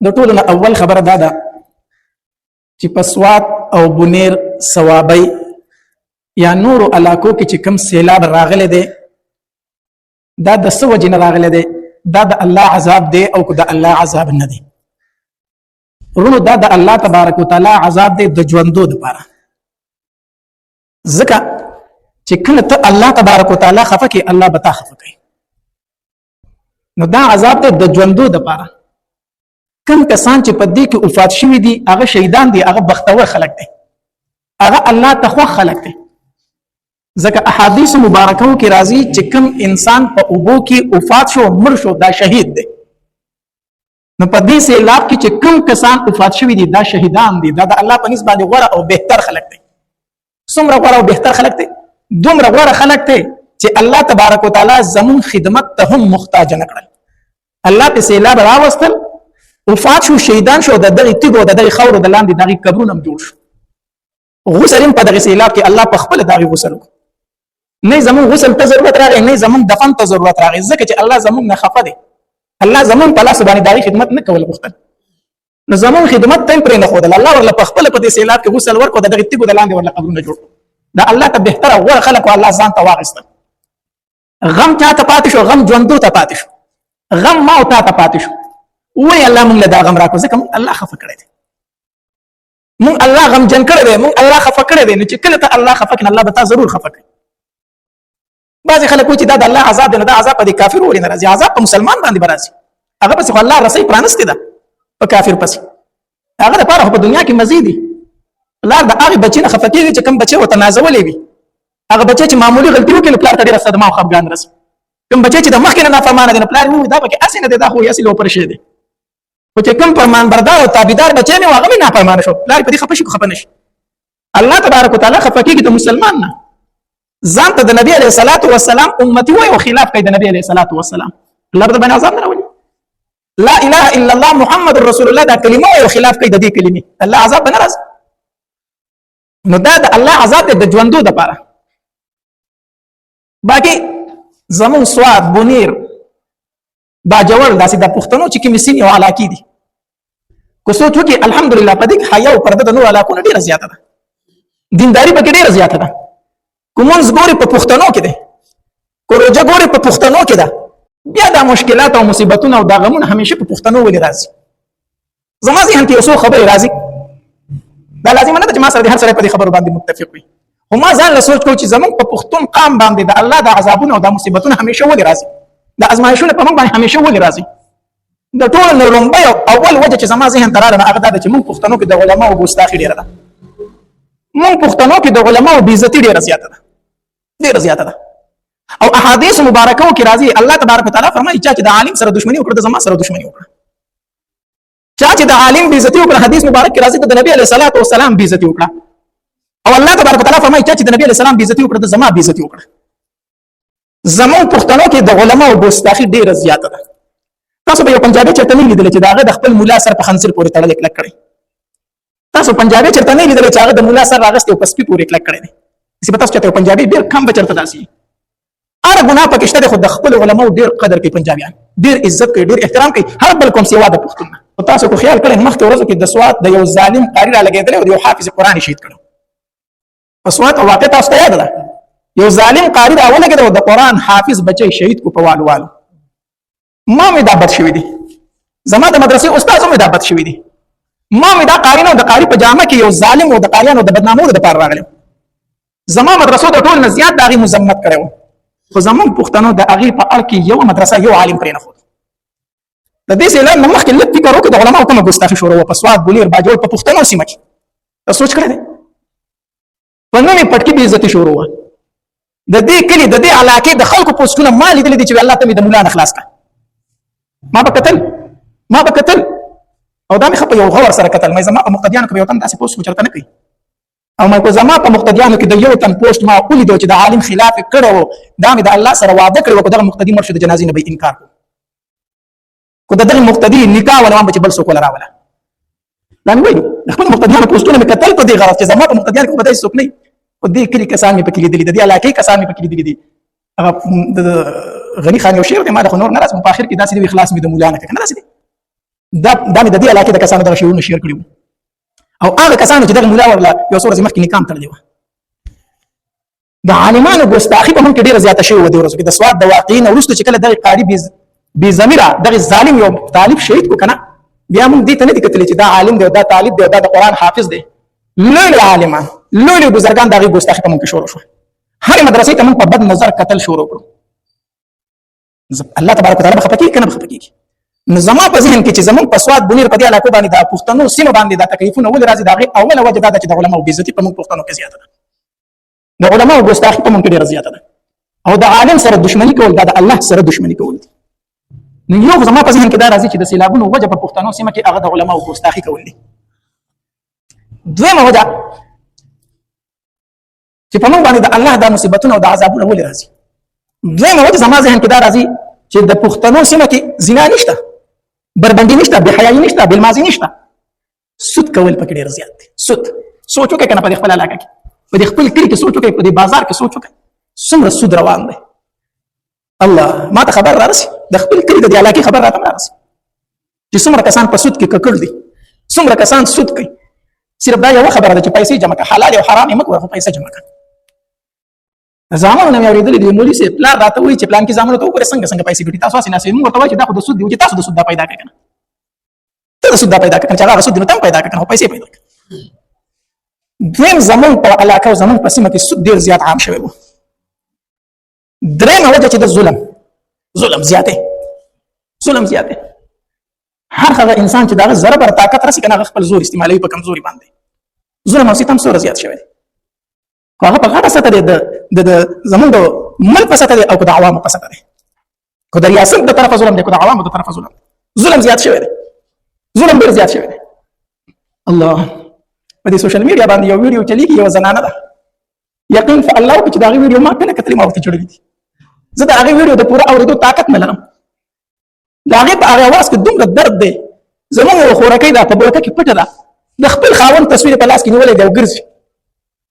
د ټولو نه اول خبره دا ده چې په سوات او بونیر، صوابۍ یا نورو علاقو کې چې کوم سیلاب راغلی دی، دا د څه وجې نه راغلی دی؟ دا د الله عذاب دی او که د الله عذاب نه دی؟ ورونو، دا د الله تبارک وتعالی عذاب دی د ژوندو دپاره، ځکه چې کله ته الله تبارک وتعالی خفه کې، الله به تا خفه کوي. نو دا عذاب دی د ژوندو دپاره. کم کسان چې په دې کې وفات شوي دي، هغه شهیدان دي، هغه بختور خلک دي، هغه الله ته خوښ خلک دي، ځکه احادیث مبارکو کې راځي چې کم انسان په اوبو کې وفات شو، مړ شو، دا شهید دی. نو په دې سیلاب کې چې کم کسان وفات شوي دي، دا شهیدان دي، دا د الله په نسبت باندې غوره او بهتر خلک دي. څومره غوره او بهتر خلک دي؟ دومره غوره خلک دي چې الله تبارک وتعالي زمون خدمت ته هم محتاج نه کړل. الله په سیلاب راوستل، وفات شو، شهیدان شو، د دغه تیګو، د دغه خاورو د لاندې دغه قبرونه هم جوړ شو. غسل هم په دغه سیلاب کې الله په خپل دغه غسل وکړ. نه زمون غسل ته ضرورت راغی، نه زمون دفن ته ضرورت راغی، ځکه چې الله زمون نه خفه دی. الله زمون په لاس باندې دغه خدمت نه کول غوښتل، نو زمون خدمت ته پرې نه خودل. الله ورله په خپل په دې سیلاب کې غسل ورکړ، د دغه تیګو د لاندې ورله قبرونه جوړ. دا الله ته بهتره غوره خلک الله ځان ته واغستل. غم چاته پاتې شو؟ غم ژوندو ته پاتې شو، غم ما او تا ته پاتې شو. وای الله مونږ له دا غم راکړو، ځکه مونږ الله خفه کړی دی، مونږ الله غم جن کړی دی، مونږ الله خفه کړی دی. نو چې کله ته الله خفه کړي، الله به تا ضرور خفه کړي. بعضې خلک وایي چې دا د الله عذاب دی. نو دا عذاب په دې کافر ولې نه راځي؟ عذاب په مسلمان باندې به راځي. هغه پسې خو الله رسۍ پرانستې ده. په کافر پسې هغه دپاره خو په دنیا کې مزې دي. پلار د هغې بچي نه خفه کېږي چې کوم بچی ورته نازولی وي. هغه بچی چې معمولي غلطي وکړي، نو پلار ته ډېره صدمه او خفګان رسي. کوم بچی چې د مخکې نه نافرمانه دی، نو پلار یې ووایي دا پکې هسې نه دی، دا خو هسې لوپر شی دی. خو چې کوم فرمان بردار او تابعدار بچی مې و، هغه مې نافرمانه شو، پلار په دې خفه شي که خفه نه شي؟ الله تبارک وتعالی خفه کېږي د مسلمان نه. ځان ته د نبی علیه الصلاة والسلام امتي وایي او خلاف کوي د نبی علیه الصلاة والسلام، الله به باندې عذاب نه راولي؟ لا اله الا الله محمد رسول الله دا کلمه وایي او خلاف کوي د دې کلمې، الله عذاب به نه راځي؟ نو دا د الله عذاب دی د ژوندو دپاره. باقي زمون سواد، بونیر، باجوړ، داسې د پښتنو چې کومې سیمې او علاقې دي، که سوچ وکړي، الحمدلله په دې کې حیا او پرده د نورو علاقو نه ډېره زیاته ده، دینداري پکې ډېره زیاته ده. که مونځ ګورې، په پښتنو کې دی، که روژه ګورې، په پښتنو کې ده. بیا دا مشکلات او مصیبتونه او دا غمونه همیشه په پښتنو ولې راځي؟ زما ذهن کې یو څو خبرې راځي. دا لازمه نه ده چې ما سره د هر سړی په دې خبرو باندې متفق وي، خو ما ځان له سوچ کوو چې زمونږ په پښتون قام باندې د الله د عذابونه او د مصیبتونه همیشه ولې راځي؟ د ازمایښونه په موږ باندې همیشه ولې راځي؟ د ټولو نه لومړی او اول وجه چې زما ذهن ته راغله، هغه دا ده چې موږ پښتنو کې د علماو ګستاخي ډېره ده. موږ پښتنو کې د علماو بېعزتي ډېره زیاته ده، ډېره زیاته ده. او احادیث مبارکو کې راځي، الله تبارک وتعالی فرمایي، چا چې د عالم سره دښمني وکړه، د زما سره دښمني وکړه. چا چې د عالم بیزتی وکړه، حدیث مبارک کې راځي، د نبی علیه الصلاۃ والسلام بیزتی وکړه. او الله تبارک وتعالى فرمایي، چا چې د نبی علیه السلام بیزتی وکړه، د زما بیزتی وکړه. زمون پښتنو کې د علماو ګستاخي ډیره زیاته ده. تاسو به یو پنجابي چرته نه لیدل چې د هغه د خپل مولا سر په خنزیر پورې تړلی کلک کړی. تاسو پنجابي چرته نه لیدل چې هغه د مولا سر راغستی او په سپي پورې کلک کړی دی. چې به تاسو چرته پنجابي، ډیر کم به چرته داسي. هر ګناه پکې شته، خو د خپل علماو ډیر قدر کوي پنجابیان، ډیر عزت کوي، ډیر احترام کوي هر بل کوم سیوا د پښتون نه. تاسو کو خیال کړئ، مخکې ورځو کې د سوات د یو ظالم قاری را لګېدلی او د یو حافظ قرآن شهید کړو په سوات. او واقع تاسو ته یاد ده، یو ظالم قاری را ولګېد او د قرآن حافظ بچی شهید کو په والو والو. ما مې دا بد شوی دی، زما د مدرسې استاد مې دا بد شوی دی. ما مې دا قاری نه، د قاری په جامه کې یو ظالم او د قاریانو د بدنامولو دپاره راغلی. زما مدرسو د ټول نه زیات د هغې مذمت کړی و، خو زمونږ پښتنو د هغې په اړ کې یوه مدرسه، یو عالم پرې نه ښود. د دې سیلاب نه مخکې لږ فکر وکړو، د علماو کومه ګستاخي شروع وه په سوات، بونیر، باجوړ، په پښتنو سیمه کې، ته سوچ کړی دی؟ په نوې پټکي بې عزتي شروع وه. د دې کلي، د دې علاقې د خلکو پوسټونه ما لیدلي دي چې الله ته مې د مولا نه خلاص کړه. ما به کتل، ما به کتل، او دا مې ښه په یو غور سره کتل. مې زما په مقتدیانو کې به یو تن داسې پوسټ چېرته نه کوي. او مې کو زما په مقتدیانو کې د یو تن پوسټ ما ولیدو چې د عالم خلاف یې کړی و، دا مې د الله سره وعده کړې وه، که دغه مقتدي مړ شو، د جنازې نه به انکار کوم، که د دغه مقتدي نکاح ولا به چې بل څوک ولا راوله. دا مې ویلو، د خپل مقتدیانو پوسټونه مې کتل په دې غرض چې زما په مقتدیانو کې خو به داسې څوک نه وي. خو دې کلي کسان مې پکې لیدلي، د دې علاقې کسان مې پکې لیدلي دي. هغه د غني خان یو شعر دی، ما له خو نور نه راځم، په آخر کې داسې دی، اخلاص مې د مولا نه کړه، نه داسې دی. دا دا مې د دې علاقې د کسانو دغه شعرونه شعر کړي وو، او هغه کسانو چې دغه مولا ورله یو څو ورځې مخکې نکام تړلی وه. د عالمانو ګستاخي په موږ کې ډېره زیاته شوې وه دې ورځو کې. د سوات د واقعې نه وروسته چې کله دغه قاري بې ضمیره دغه ظالم یو طالب شهید کو که نه، بیا موږ دې ته نه دي کتلي چې دا عالم دی او دا طالب دی او دا د قرآن حافظ دی. لوی لوی عالمان، لوی لوی بزرګان د هغې ګستاخي په موږ کې شروع شوه. هرې مدرسې ته موږ په بد نظر کتل شروع کړو. الله تبارک وتعالی به خفه کېږي که نه به خفه کېږي؟ نو زما په ذهن کې چې زمونږ په سوات بونیر په دې علاقو باندې د پښتنو سیمو باندې دا تکلیفونه ولې راځي، د هغې اوله وجه دا ده چې د علماو بېعزتي په موږ پښتنو کې زیاته ده، د علماو ګستاخي په موږ کې ډېره زیاته ده، او د عالم سره دښمني کول دا د الله سره دښمني کول دي. نو یو زما په ذهن کې دا راځي چې د سیلابونو وجه په پښتنو سیمه کې هغه د علماو ګستاخي کول دي. دویمه وجه چې په موږ باندې د الله دا مصیبتونه او د عذابونه ولې راځي، دویمه وجه زما ذهن کې دا راځي چې د پښتنو سیمه کې زنا نشته، بربنډي نشته، بېحیايي نشته، بېلمازي نشته، سود کول پکې ډېر زیات دی. سود سوچ وکړئ که نه، په دې خپله علاقه کې، په دې خپل کلي کې سوچ وکړئ، په دې بازار کې سوچ وکړئ، څومره سود روان دی. الله ما ته خبر را رسي، د خپل کلي د دې علاقې خبر راته را رسي چې څومره کسان په سود کې ککړ دي، څومره کسان سود کوي. صرف دا یوه خبره ده چې پیسې جمع کړه، حلال او حرام یې مه کوه، خو پیسې جمع کړه. زامنو نه مې اورېدلي دي، مولوي صاحب پلار راته وایي چې پلان کې زامنو ته وګوره څنګه څنګه پیسې ګټي، تاسو هسې ناست یئ، موږ ورته وایو چې دا خو د سود دی، چې تاسو د سود دا پیدا کړئ که نه، ته د سود دا پیدا کړه که نه، چې هغه سود دی نو ته هم پیدا کړه که نه، خو پیسې پیدا کړه. دویم، زمونږ په علاقه او زمونږ په سیمه کې سود ډېر زیات عام شوی و. درېیمه وجه چې د ظلم، ظلم زیات دی، ظلم زیات دی. هر هغه انسان چې د هغه ذره بر طاقت رسي که نه، هغه خپل زور استعمالوي په کمزوري باندې. ظلم او ستم څومره زیات شوی دی، خو هغه په غټه سطح دی، د زمونږ د ملک په سطح دی او که د عوامو په سطح دی، که د ریاست د طرفه ظلم دی، که د عوامو د طرفه ظلم دی. ظلم زیات شوی دی، ظلم ډېر زیات شوی دی. الله، په دې سوشل میډیا باندې یو ویډیو چلیږي، یوه زنانه ده، یقین په الله وکړه چې د هغې ویډیو ما کله کتلې، ما ورته جوړوي دي. زه د هغې ویډیو د پوره اورېدو طاقت نه لرم. د هغې په هغه اواز کې دومره درد دی. زموږ یوه خورکۍ ده، په بورکه کې پټه ده، د خپل خاوند تصویر په لاس کې نیولی دی او ګرځي،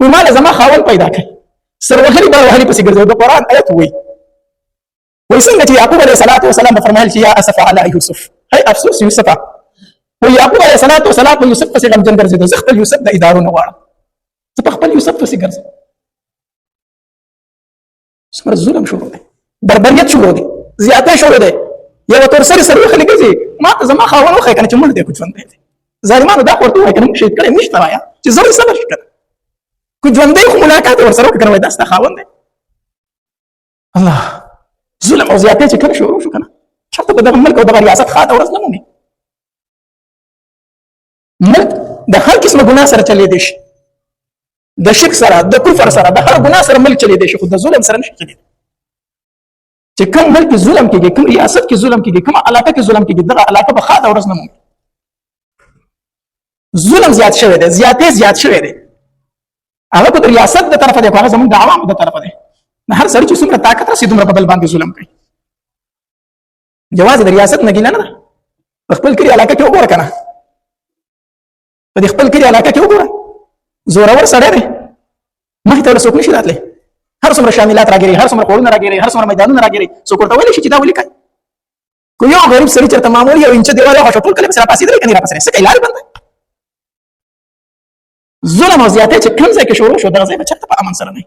وایي ما له زما خاوند پیدا کړي، سر وهلي بار وهلي پسې ګرځي. د قرآن آیت وایي، وایي څنګه چې یعقوب علیه الصلاة والسلام به فرمایل چې یا اسف علی یوسف، هی افسوس یوسفه. وایي یعقوب علیه الصلاة والسلام په یوسف پسې غمجن ګرځېده، زه خپل یوسف د ادارو نه غواړم، زه په خپل یوسف پسې ګرځم. څومره ظلم شروع دی، بربریت شروع دی، زیاتی شروع دی. یوه تور سرې سر وخلې ګرځي، ما ته زما خاوند وښیه که نه چې مړ دی که ژوندی دی. ظالمانو دا خو ورته ووایه که نه موږ شهید کړی نشته، وایه چې زړه یې صبر شي که نه، که ژوندی خو ملاقات یې ورسره وکړه که نه، وایي دا ستا خاوند دی. الله، ظلم او زیاتی چې کله شروع شو که نه، چېرته به دغه ملک او دغه ریاست ښاده ورځ نه مومي. ملک د هر قسمه ګناه سره چلېدی شي، د شرک سره، د کفر سره، د هر ګناه سره ملک چلېدی شي، خو د ظلم سره نشي چلېدی. چې کوم ملک کې ظلم کېږي، کوم ریاست کې ظلم کېږي، کومه علاقه کې ظلم کېږي، دغه علاقه به ښاده ورځ نه مومي. ظلم زیات شوی دی، زیاتې زیات شوی دی. هغه که د ریاست د طرفه دی، خو هغه زموږ د عوامو د طرفه دی. د هر سړي چې څومره طاقت رسي، دومره په بل باندې ظلم کوي. یوازې د ریاست نه ګیله نه ده، په خپل کلي علاقه کې وګوره که نه، په دې خپل کلي علاقه کې وګوره، زورور سړی دی، مخې ته ورته څوک نشي راتلی. هر څومره شاملات راګیري، هر څومره خوړونه راګیري، هر څومره میدانونه راګیري، څوک ورته ویلی شي چې دا ولې کوي؟ که یو غریب سړي چېرته معمولي یو انچه دیوال وخوښه، ټول کلی پسې راپاڅېدلی که نه راپاڅېدلی، څه کوي؟ لارې بنده. ظلم او زیاتی چې کوم ځای کې شروع شو، دغه ځای به چېرته په امن سره نه.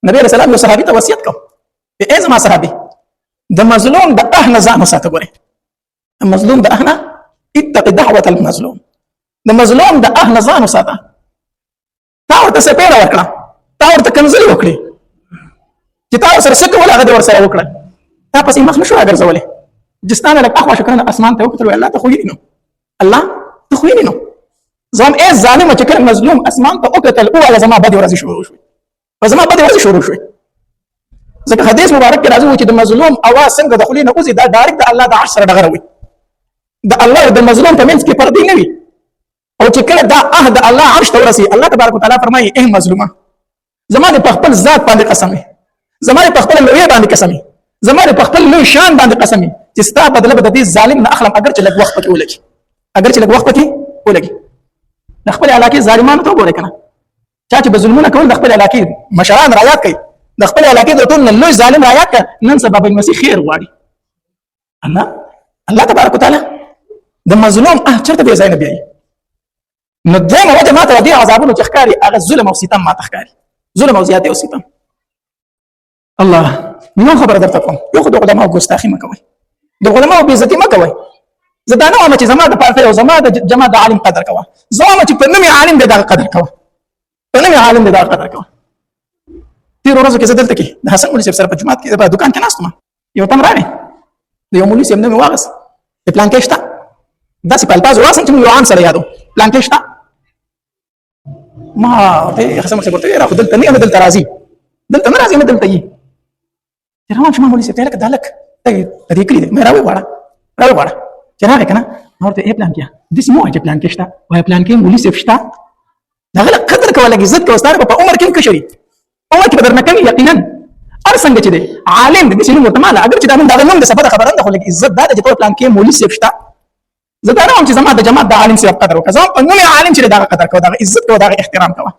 نبی علیه السلام یو صحابي ته وصیت کو، ای زما صحابي، د مظلوم د اه نه ځان وساته. ګورې، مظلوم د اه نه، اتق دعوة المظلوم، د مظلوم د اه نه ځان وساته. تا ورته څپېړه ورکړه، تا ورته کنځلې وکړې، چې تا ورسره څه کول هغه دې ورسره وکړه، تا پسې مخ نه شو راګرځولی. چې ستا نه لږ اخوا شو که نه، اسمان ته وکتل، وایي الله ته خو وینې نو، الله ته خو وینې نو. زم ای ظالمه، چې کله مظلوم اسمان ته وکتل، ووایه زما بدې ورځې شروع شوې، په زما بدې ورځې شروع شوې. ځکه حدیث مبارک کې راځي چې د مظلوم اواز څنګه د خولې نه وځي، دا ډایرکټ د الله د عرش سره ډغره وي، د الله او د مظلوم په منځ کې پردې نه وي. او چې کله دا اه د الله عرش ته ورسي، الله تبارک وتعالی فرمایي، ای مظلومه، زما د خپل ذات باندې قسم، زما د خپل لوی باندې قسم، زما د خپل لوی شان باندې قسم چې ستا بدله به د دې ظالم نه اخلم، اگر چې لږ وخت پکې ولګي، اگر چې لږ وخت پکې ولګي. د خپل علاقې ظالمانو ته وګورئ که نه، چا چې به ظلمونه کول، د خپل علاقې مشران را یاد کړئ، د خپل علاقې د ټول نه لوی ظالم را یاد کړه. نن سبا به المسیح خیر غواړي. الله الله تبارک وتعالی د مظلوم اه چرته بې ځای نه بیایي. نو دویمه وجه ماته دې عذابونو چې ښکاري هغه ظلم او ستم ماته ښکاري، ظلم او زیاتی او ستم. الله، نو خبره درته کوم، یو خو د علماو ګستاخي مه کوئ، د علماو بېعزتي مه کوئ. زه دا نه وایم چې زما د پارټۍ او زما د جماعت د عالم قدر کوه، زه وایم چې په نوم عالم دی دغه قدر کوه، په نوم عالم دی دغه قدر کوه. تېرو ورځو کې زه دلته کې د حسن مولوي صاحب سره په جومات کې په دکان کې ناست وم، یو تن راغی، د یو مولوي صاحب نوم یې واخیست، د پلان کې شته، داسې په الفاظو واخیستم چې موږ یو عام سره یادو، پلان کې شته. ما ورته حسن مولوي صاحب ورته ویل، خو دلته نه، دلته راځي، دلته نه راځي، نه دلته یي. چې روان شوم، مولوي صاحب ته لکه دا لک د دې کلي دی، مې راوغواړه راوغواړه. چې راغی که نه، ما ورته ای پلان کې داسې مه وایه چې پلان کې شته، وایه پلان کې مولوي صاحب شته. د هغه قدر کوه، لږ عزت کوه، ستا په عمر کې هم کشر وي، عمر کې به درنه کوي یقینا. هر څنګه چې دی عالم دی، داسې نوم ورته ماله، اګر چې دا نوم د هغه نوم د څه بده خبره نه ده، خو لږ عزت دا دی چې ته پلان کې مولوي صاحب شته. زه دا نه وایم چې زما د جماعت د عالم صاحب قدر وکړه، زما په نوم عالم چې دی د هغه قدر کوه، د هغه عزت کوه، د هغه احترام کوه.